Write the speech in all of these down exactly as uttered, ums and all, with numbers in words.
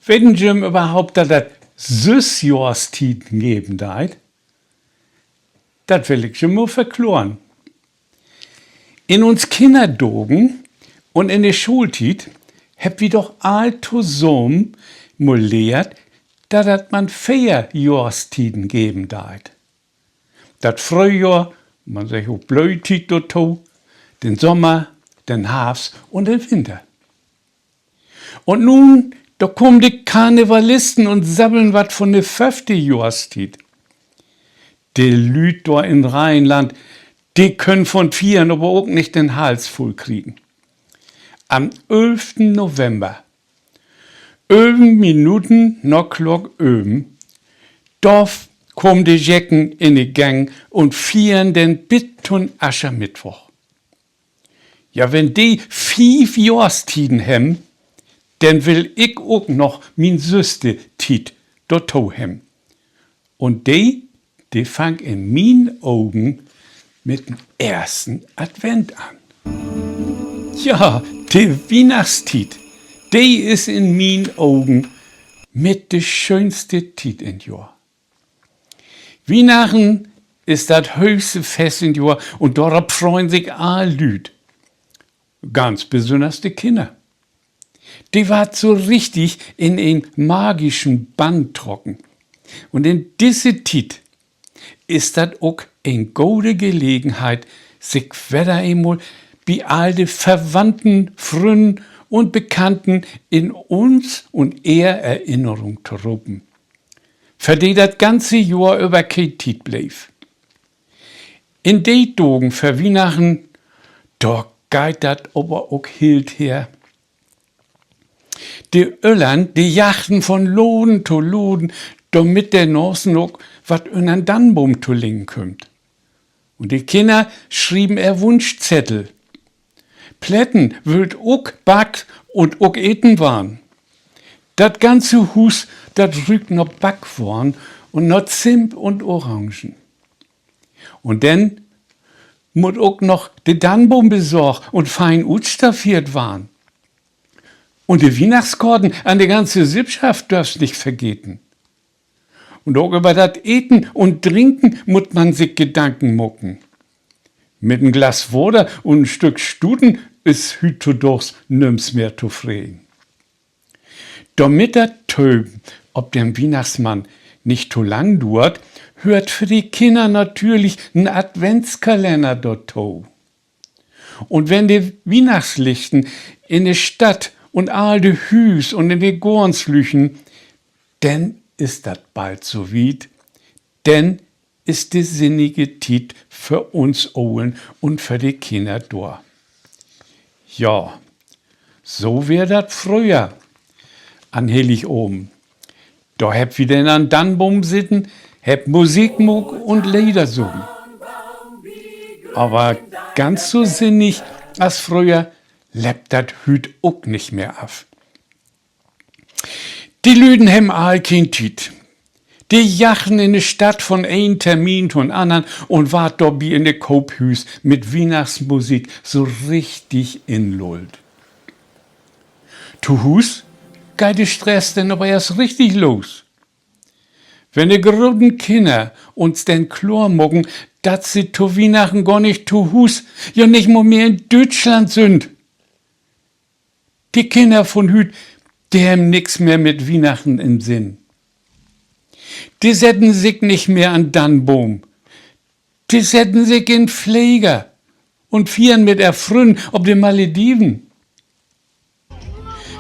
Weten jüm överhaupt, dat dat söss Johrstieden geven deit? Dat will ik jüm mal verkloren. In uns Kinnerdagen un in de Schooltiet hebbt wi doch all tosamen mal lehrt, dat dat man veer Johrstieden geven deit. Dat Fröhjohr, man seggt ok Blöhtiet dorto, den Sommer, den Harvst un den Winter. Un nu, dor kaamt de Karnevalisten un sabbelt wat von de föffte Johrstiet. De Lüüd dor in Rheinland, de köönt von Fiern aver ok nich den Hals vull kriegen. An'n ölften November, ölven Minuten na Klock ölven, dor kaamt de Jecken in de Gäng un fiert denn bit to'n Aschermittwoch. Ja, wenn de fief Johrstieden hebbt, denn will ik ok noch mien sösste Tiet dorto hebben. Un de, de fangt in mien Ogen mit den eersten Advent an. Ja, de Wiehnachtstiet, de is in mien Ogen mit de schöönste Tiet in't Johr. Wiehnachten is dat hööchste Fest in't Johr un dorop freuen sik all Lüüd, ganz besünners de Kinner. De warrt so richtig in en magischen Bann trocken. Un in disse Tiet is dat ok en gode Gelegenheit, sik wedder eenmal bi all de Verwandten, Frünnen un Bekannten in Uns un Ehr Erinnerung to ropen, för de dat ganze Johr över keen Tiet bleev. In de Dagen vör Wiehnachten, dor geiht dat aver ok heel her. De Öllern, de jagen von Laden to Laden, dormit de Nasen ok wat ünner'n Dannboom to liggen kümmt. Un de Kinner schrieven ehr Wunschzettel. Pletten wüllt ok backt un ok eten warrn. Dat ganze Huus, dat rüükt na Backworen un na Zimt un Orangen. Un denn mutt ok noch de Dannboom besorgt un fein utstaffeert warrn. Un de Wiehnachtskorten an de ganze Sippschaft dörvst nich vergeten. Un ok över dat Eten un Drinken mutt man sik Gedanken maken. Mit en Glas Water un en Stück Stuten is hüüttodaags nüms mehr tofreden. Dormit dat Töven op den Wiehnachtsmann nich to lang duert, höört för de Kinner natürlich en Adventskalenner dorto. Un wenn de Wiehnachtslichten in de Stadt un all de Hüüs un in de Goorns lüchten, denn is dat bald so wiet, denn is de sinnige Tiet för uns Olen un för de Kinner dor. Ja, so weer dat fröher an Hilligavend. Dor hebbt wi denn an Dannboom seten, hebbt Musik maakt un Leder sungen. Aver ganz so sinnig as fröher löppt dat hüüt ok nich mehr af. De Lüden hebben all keen Tiet. De jagen in de Stadt von een Termin to'n annern un warrt dorbi in de Koophüüs mit Wiehnachtsmusik so richtig inlullt. To Huus geiht de Stress denn aver eerst richtig los. Wenn de groten Kinner uns denn kloor maken, dat se to Wiehnachten gor nich to Huus, ja, nich mal mehr in Düütschland sünd. De Kinner von hüüt, de hebben nix mehr mit Wiehnachten in'n Sinn. De setten sik nich mehr an Dannboom. De setten sik in Fleger un fiern mit ehr Frünnen op de Malediven.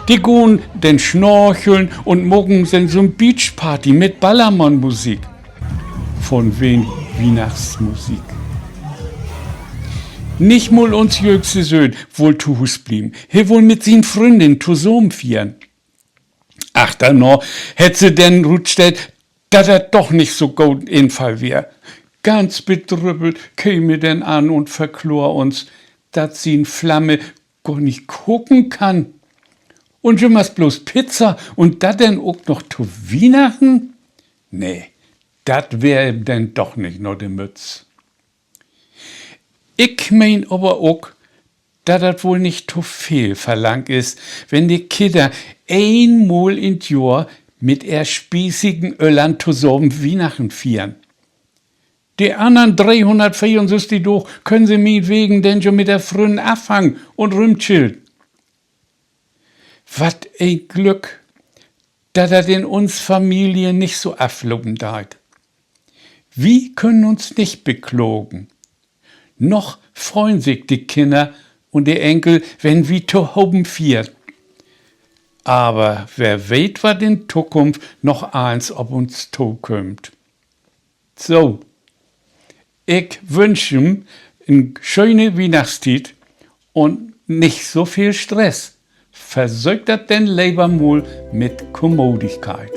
De gahn denn snorcheln un maken denn so'n Beachparty mit Ballermann-Musik. Von wegen Wiehnachtsmusik. Nich mal uns jöögste Söhn wull to Huus blieven. He wull mit sien Fründin tosamen fiern. Achterna hett sik denn rutstellt, dat dat doch nich so 'n goden Infall weer. Ganz bedrüppelt keem he denn an un verkloor uns, dat sien Flamme gor nich kaken kann. Un jümmers bloots Pizza un dat denn ok noch to Wiehnachten? Nee, dat weer em denn doch nich na de Mütz. Ik meen aver ok, dat dat woll nich to veel verlangt is, wenn de Kinner eenmal in't Johr mit ehr spießigen Öllern tosamen Wiehnachten fiern. De annern dreehunnertveerunsösstig Daag köönt se mientwegen denn jo mit ehr Frünnen afhangen un rümchillen. Wat en Glück, dat dat in uns Familie nich so aflopen deit. Wi köönt uns nich beklagen. Noch freuen sik de Kinner un de Enkel, wenn wi tohopen fiert. Aver wer weet, wat in Tokunft noch allens op uns tokümmt. So, ik wünsch em en schöne Wiehnachtstiet un nich so veel Stress. Versöökt dat denn lever mal mit Kommodigkeit.